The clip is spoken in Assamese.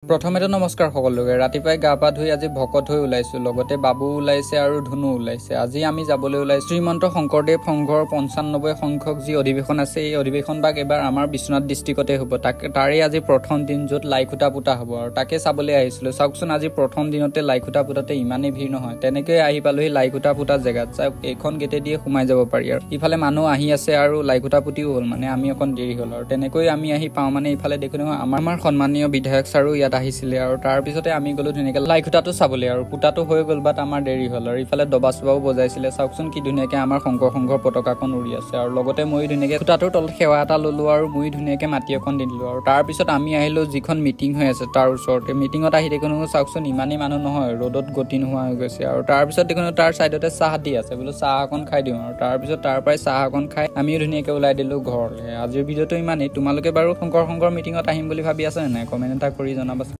প্ৰথমতে নমস্কাৰ সকলোকে। ৰাতিপুৱাই গা পা ধুই আজি ভকত হৈ ওলাইছো, লগতে বাবু ওলাইছে আৰু ধুনু ওলাইছে। আজি আমি যাবলৈ ওলাইছো শ্ৰীমন্ত শংকৰদেৱ সংঘৰ 95 সংখ্যক যি অধিৱেশন আছে, এই অধিৱেশন ভাগ এবাৰ আমাৰ বিশ্বনাথ ডিষ্ট্ৰিক্টতে হ'ব। তাৰে আজি প্ৰথম দিন, য'ত লাইখুঁটা পোতা হ'ব আৰু তাকে চাবলৈ আহিছিলো। চাওকচোন, আজি প্ৰথম দিনতে লাইখুঁটা পোতাতে ইমানেই ভিৰ নহয়। তেনেকৈ আহি পালোহি লাইখুঁটা পোতা জেগাত। চাওক, এইখন গেটেদিয়ে সোমাই যাব পাৰি আৰু ইফালে মানুহ আহি আছে আৰু লাইখুঁটা পুতিও হ'ল, মানে আমি অকণ দেৰি হ'ল আৰু তেনেকৈ আমি আহি পাওঁ। মানে ইফালে দেখো নহয়, আমাৰ সন্মানীয় বিধায়ক ছাৰো ইয়াত আহিছিলে আৰু তাৰপিছতে আমি গ'লো ধুনীয়াকৈ লাইখুঁটাটো চাবলৈ আৰু পুতাটো হৈ গ'ল, বাট আমাৰ দেৰি হ'ল। আৰু ইফালে দবা চবাও বজাইছিলে। চাওকচোন কি ধুনীয়াকৈ আমাৰ শংকৰ সংঘৰ পতাকাখন উৰি আছে আৰু লগতে ময়ো ধুনীয়াকৈ খুঁটাটোৰ তলত সেৱা এটা ল'লো আৰু ময়ো ধুনীয়াকৈ মাটি অকণ দি দিলোঁ। আৰু তাৰপিছত আমি আহিলোঁ যিখন মিটিং হৈ আছে তাৰ ওচৰতে। মিটিঙত আহি দেখোঁ চাওকচোন, ইমানেই মানুহ নহয়, ৰ'দত গতি নোহোৱা হৈ গৈছে। আৰু তাৰপিছত দেখোঁ তাৰ ছাইডতে চাহ দি আছে, বোলো চাহ অকণ খাই দিওঁ। আৰু তাৰপিছত তাৰ পৰাই চাহ অকণ খাই আমিও ধুনীয়াকৈ ওলাই দিলোঁ ঘৰলৈ। আজিৰ ভিডিঅ'টো ইমানেই। তোমালোকে বাৰু শংকৰ সংঘৰ মিটিঙত আহিম বুলি ভাবি আছা নে নাই? কমেণ্ট এটা কৰি জনাবা।